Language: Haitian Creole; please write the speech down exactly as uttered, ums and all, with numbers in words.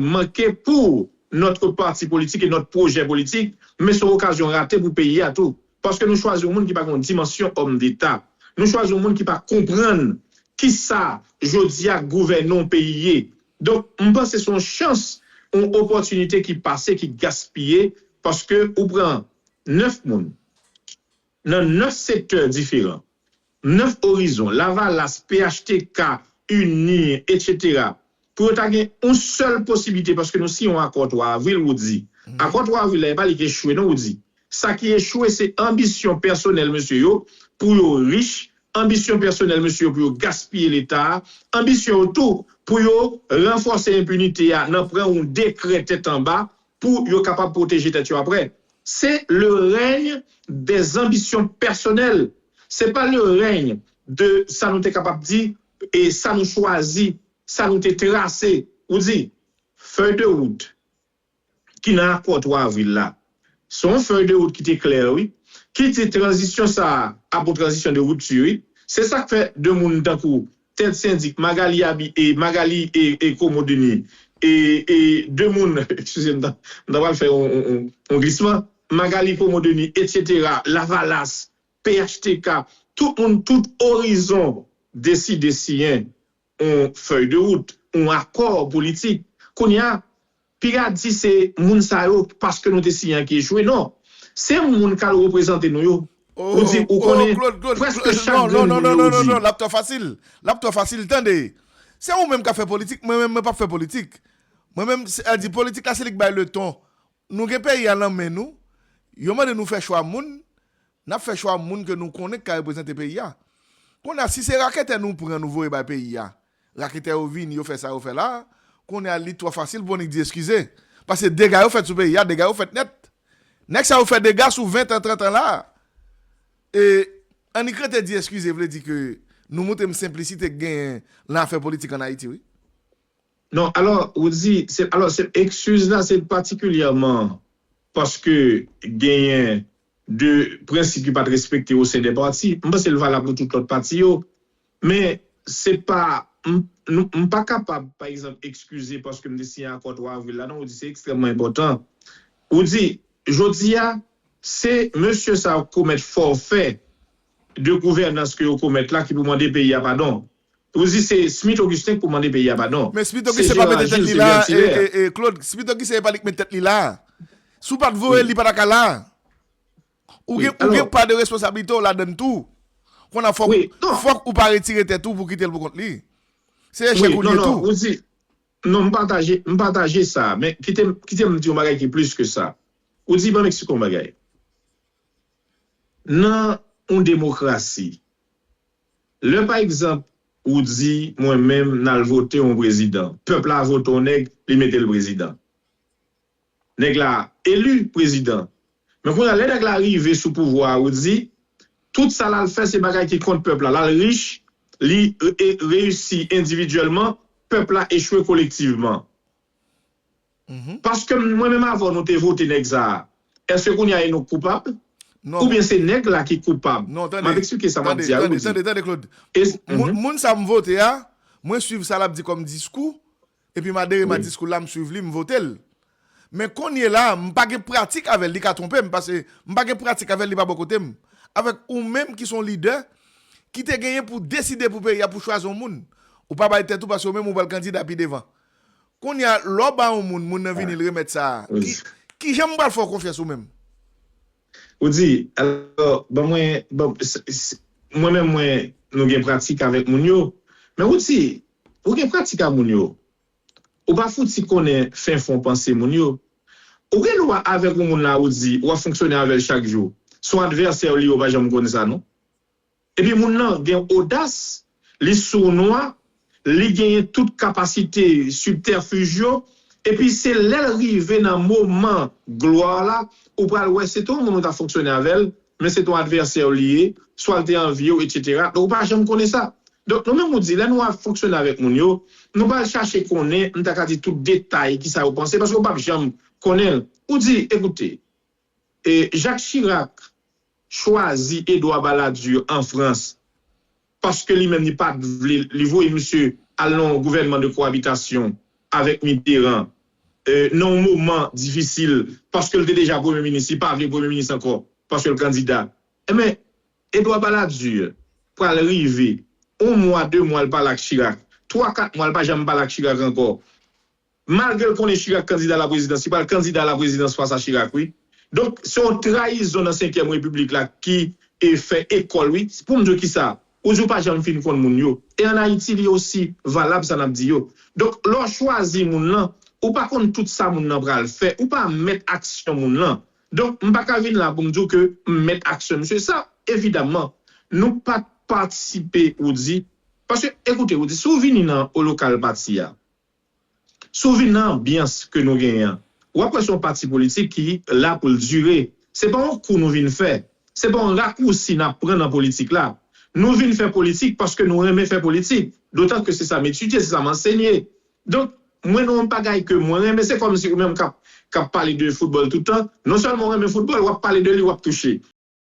manke pou notre parti politik e notre pwojè politik, men se yon okazyon rate pou peyi a tou. Paske nou chwazi yon moun ki pa gen yon dimansyon òm deta. Nou chwazi yon moun ki pa konprann kisa jodi a gouvène yon peyi ye. Donk, m panse se yon chans, yon opòtinite ki pase, ki gaspiye, paske ou pran nèf moun nan nèf sektè diferan, nèf orizon, Lavalas, P H T K, UNIR, etsetera, pou yo ta gen yon sèl posiblite, paske nou siyen yon akò twa avril, ou di. Akò twa avril la, e pa li ki echwe, non, ou di. Sa ki echwe, se anbisyon pèsonèl mesye yo, pou yo rich, anbisyon pèsonèl mesye yo, pou yo gaspiye Leta a, anbisyon yo tou, pou yo ranfòse enpinite a, nan pran yon dekrè tèt anba, pou yo kapab pwoteje tèt yo apre. Se le règne des ambitions personnelles. Se pa le règne de sa nou te kapab di, e sa nou chwazi, sa nou te trase. Ou di, fèy de wout ki nan akò twa avril la, se yon fèy de wout ki te klè, wi, ki di tranzisyon sa a ap yon tranzisyon de ripti, wi. Se sa k fè de moun tankou Ted Syndic, Magalie Abi, e Magalie e, e Komo Denis, e, e de moun, eskize m, m ta, m ta pral fè yon, yon, yon, yon glisman, Magalie Komo Denis, etsetera, Lavalas, P H T K, tout moun, tout orizon deside siyen yon fèy de wout, yon akò politik. Kounye a, piga di se moun sa yo, paske nou te siyen an ki echwe. Non. Se moun k al reprezante nou yo. Ou di, ou konnen, prèske chak grenn moun yo, ou di. L ap twò fasil. L ap twò fasil, tande. Se ou menm k ap fè politik, mwen menm, mwen p ap fè politik. Mwen menm, se, di politik la, se li k bay leton. Nou gen peyi a nan men nou. Yo mande nou fè chwa moun. N ap fè chwa moun ke nou konnen k ka reprezante peyi a. Kounye a, si se raketè nou pran, nou voye bay peyi a, raketè yo vini, yo fè sa yo fè la, kounye a, li twò fasil pou annik di eskize. Paske dega yo fèt sou peyi a, dega yo fèt nèt. Nèg sa yo fè dega sou ven tan, trant an la. E annik rete di eskize vle di ke nou montre m senplisite k genyen nan afè politik ann Ayiti, wi. Non, alò, ou di, se, alò, se, eskiz la, se patikilyèman paske genyen de prensip ki pa t respekte o sen de pati. M panse l valab pou tout lòt pati yo. Men, se pa, m, nou, m pa kapab, pa egzanp, eskize paske m te siyen akò twa avril la. Non, ou di se ekstrèmman enpòtan. Ou di, jodi a, se mesye sa yo komèt fòfè de gouvènans ke yo komèt la ki pou mande peyi a padon. Ou di se Smith Augustin k pou mande peyi a padon. Men Smith Augustin pa mete tèt li la, e, e, Claude, Smith Augustin e pa li k met tèt li la. Si w pa t voye l, li pa ta ka la. Ou gen, ou gen pa de responsablite w ladann tou. Kounye a fòk, fòk ou pa retire tèt ou pou kite l pou kont li. Se echèk ou l ye tou. Non, m pataje, m pataje sa, men kite, kite m di yon bagay ki plis ke sa. Ou di, ban m eksplike yon bagay. Nan yon demokrasi, lè pa egzanp, ou di, mwen menm, n al vote yon prezidan. Pèp la vote yon nèg, li mete l prezidan. Nèg la eli prezidan. Men kounye a, lè nèg la rive sou pouvwa a, ou di, tout sa l al fè, se bagay ki kont pèp la. L al rich, li e, reyisi endividyèlman, pèp la echwe kolektivman. Paske mwen menm avè w nou te vote nèg sa a, èske kounye a e nou k koupab? Oubyen se nèg la ki koupab? M ap eksplike sa m ap di a, ou di. Tande, tande, Claude. Moun sa m vote a, mwen swiv sa l ap di kòm diskou, epi m adere ma diskou la, m swiv li, m vote l. Men kounye la, m pa gen pratik avè l, li ka twonpe m, paske m pa gen pratik avè l, li pa bò kote m. Avèk ou menm ki se yon lidè, ki te genyen pou deside pou peyi a, pou chwazi yon moun. Ou pa bay tèt ou paske ou menm ou pral kandida pi devan. Kounye a, lè w ba yon moun, moun nan vini l remèt sa a, ki, kijan m pral fè w konfyans ou menm? Ou di, alò, ban mwen, ban, mwen menm mwen, nou gen pratik avèk moun yo. Men ou di, ou gen pratik ak moun yo. Ou pa fouti konnen fenfon panse moun yo. Ou gen dwa avèk yon moun la ou di, w ap fonksyone avè l chak jou. Se yon advèsè w li ye, ou pa janm konn sa non. Epi moun nan gen odas, li sounwa, li genyen tout kapasite, sibtèfij yo, epi se lè l rive nan moman glwa la, ou pral wè se te yon moun ou t ap fonksyone avè l, men se te yon advèsè w li ye, swa l te anvi w, etsetera. Donk ou pa janm konnen sa. Donk nou menm ou di, lè nou ap fonksyone avèk moun yo, nou pral chache konnen, m ta ka di tout detay kisa yo panse, paske ou p ap janm konnen l. Ou di, ekoute, e, Jacques Chirac chwazi Edouard Balladur an Frans, paske li menm li pa t vle, li voye misye al nan yon gouvènman de koabitasyon avèk Mitterrand. nan yon moman difisil, paske l te deja premye minis, li pa vle premye minis ankò, paske l kandida. Enben, Edouard Balladur pral rive yon mwa, de mwa, l pale ak Chirac. Twa, kat mwa, l pa janm pale ak Chirac ankò. Malgre l konnen Chirac kandida laprezidans, li pral kandida laprezidans fas a Chirac, wi. Donk, se yon trayizon nan Senkyèm Repiblik la ki e fè ekòl, wi. Pou m di w kisa, ou di w pa janm fin konn moun yo. E ann Ayiti, li osi valab sa n ap di yo. Donk, lè w chwazi moun nan, ou pa konn tout sa moun nan pral fè, ou pa mèt aksyon moun nan. Donk, m pa ka vin la pou m di w ke m mèt aksyon misye. Sa, evidaman, nou pa t patisipe, ou di, paske, ekoute, ou di, si w vini nan lokal pati a, si w vin nan anbyans ke nou genyen an, w ap wè se yon pati politik ki la pou l dire. Se pa yon kou nou vin fè. Se pa yon rakousi n ap pran nan politik la. Nou vin fè politik paske nou renmen fè politik. Dotan ke se sa m etidye, se sa m ansenye. Donk, mwen nan yon bagay ke mwen renmen, se kòmsi ou menm k ap, k ap pale de foutbòl tout tan. Non sèlman w renmen foutbòl, w ap pale de li, w ap touche.